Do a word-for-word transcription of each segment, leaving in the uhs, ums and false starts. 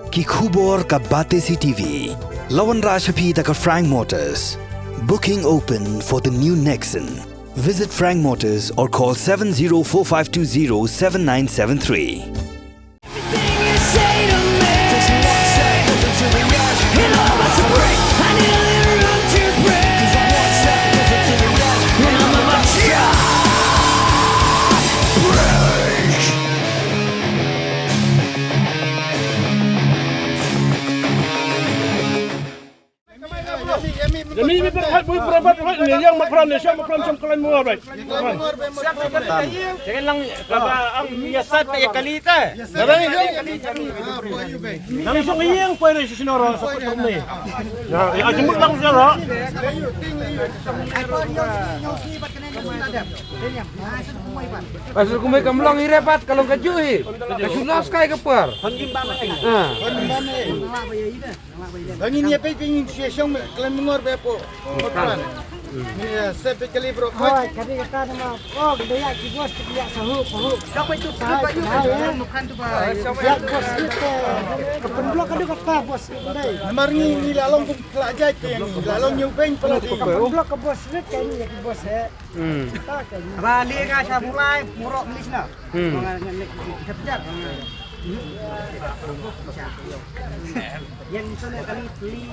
Ki khubor ka Batesi T V. La wanrah sha phi da ka Frank Motors. Booking open for the new Nexon. Visit Frank Motors or call seven zero four five two zero seven nine seven three. Ka shu kumne ka mlong hi re pat ka long ka juh hi. Ka shu los kai ka por. Ha. Ba ngin ïa peit, peit ngin shu ïa shong me khlem ngor be po. Ngor pran. Ngin ïa sep peit kali bro. Hoi, kati kata nama. Oh, kata ïa ki bos, kata ïa sahu, sahu. Siapa itu? Siapa itu? Ïa bos kita. Ka pynblok ka dei kata bos kita dei. Namar ngi, ngi la long kum pla jait ke ngi. La long ñiew beiñ pla jait. Ka pynblok ka bos rit ka ngi ïa ki bos he. Hmm. Ba li nga sha mulai murok mlis na. Hmm. Nga, nga, nga, nga, nga, nga. Yang sana kali pli.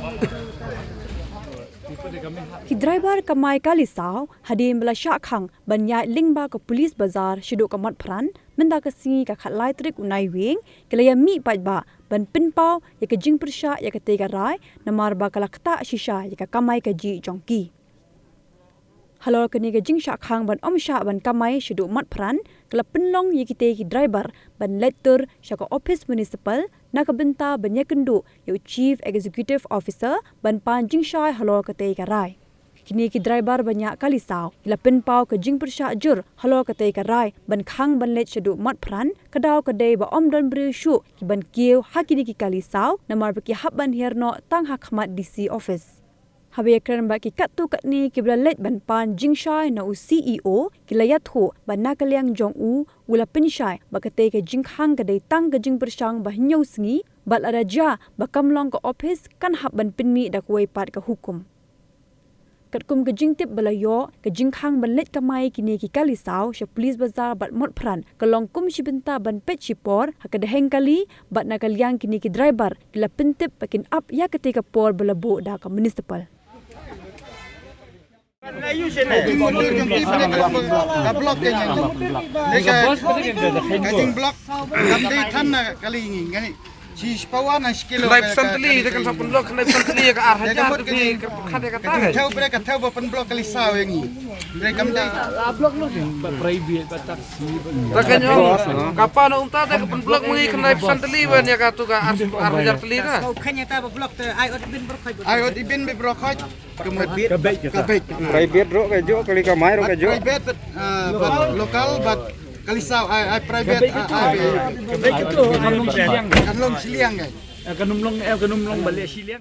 Ki driver kamai kali saw hadien ba la shah khang ban ïaid lyngba ka police bazar shaduh ka Motphran mynta ka sngi ka khatlai tarik u Naiwieng ki la ïa mih paidbah ban pynpaw ïa ka jingpyrshah ïa katei ka rai namar ba ka la ktah shisha ïa ka kamai kajih jong ki. Halor kane ka jingshah khang ban ym shah ban kamai shaduh Motphran, ka la pynlong ïa kitei ki driver ban leit tur sha ka ophis municipal na ka bynta ban ïakynduh ïa u Chief Executive Officer ban pan jingshai halor katei ka rai. Kine ki driver ba ñiah kali saw ki la pynpaw ka jingpyrshah jur halor katei ka rai ban khang ban leit shaduh Motphran, ka daw ka dei ba ym don briew shuh ki ban kiew ha kine ki kali saw namar ba ki hap ban hiar noh tang ha khmat D C office. Haba ïakren bad ki katto katne kiba la leit ban pan jingshai na u C E O, ki la ïathuh ba na ka liang jong u, u la pynshai ba katei ka jingkhang ka dei tang ka jingpyrshang ba hynñiew sngi, bad lada jia ba kam long ka ophis kan hap ban pynmih da kawei pat ka hukum. Katkum ka jingtip ba la ïoh, ka jingkhang ban leit kamai kine ki kali saw sha police bazar bad Motphran ka long kum shi bynta ban peit shipor ha ka daheng kali, bad na ka liang kine ki driver ki la pyntip ba kin ap ïa katei ka por ba la buh da ka municipal. Ka block ka, ka jingblok kam dei than na kali ngi, ngi shi pawa na shi kilo. Khyndai phew san tylli, te kan sa pynblok khyndai phew san tylli ka ar hajar, te ka pyrkhat ïa kata. Ka thew bre, ka thew ba pynblok kali saw ïa ngi. Bre kam dei. Private ba taxi. Ta ka nyong, ka pa na umta te ka pynblok ma ngi khyndai phew san tylli ban ïa katu ka ar, ar hajar tylli na. Ai ot ibin ba block hoj. Ka beit, ka beit. Private ruh ka juh, kali kamai ruh ka juh. Private, ah, bad local, bad kali saw, ai, ai private, ah, ai. Ka beit tu, kan long shiliang. Kan long shiliang, guys. Eh, kan long, eh, kan long bale shiliang.